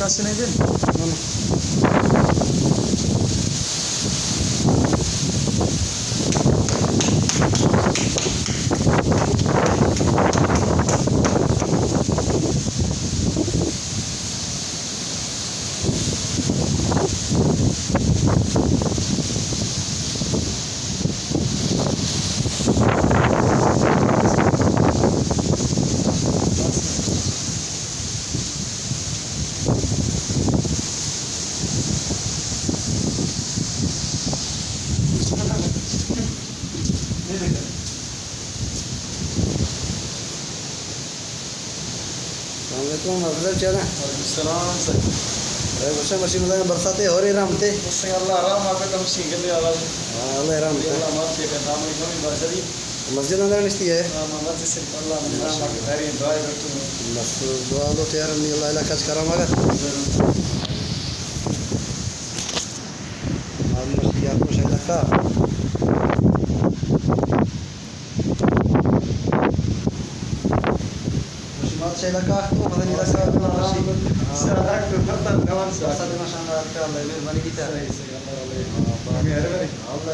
کس نہیں دن۔ السلام علیکم، حافظ صاحب، چے حال ایں؟ وعلیکم السلام سر۔ اے گوشاں مرچی مزن برساتے ہور ءَ رحمتے۔ بس اللہ رحم آکت، ہمشی گندے آواز۔ ہاں، اللہ رحم کرے۔ اللہ معافی کا دامن کمی بازاری۔ مسجد اندر نشتی ئے؟ ہاں، مسجد صرف اللہ من رحم آکت، خیریں دعائے کرتوں۔ بس دعا لوٹ یار، نی اللہ علاقہ چ کرم آکت۔ آج مرچی یار خوش علاقہ۔ ماشاءاللہ، اچھا علاقہ تو مدنی علاقہ تو ماشی۔ ہاں۔ سر، ڈاکٹر مردان نوان سر۔ سر، ماشاءاللہ، آپ کا اللہ مہربانی بیتا۔ صحیح، صحیح، اللہ علیہ۔ ہاں، مہربانی۔ اللہ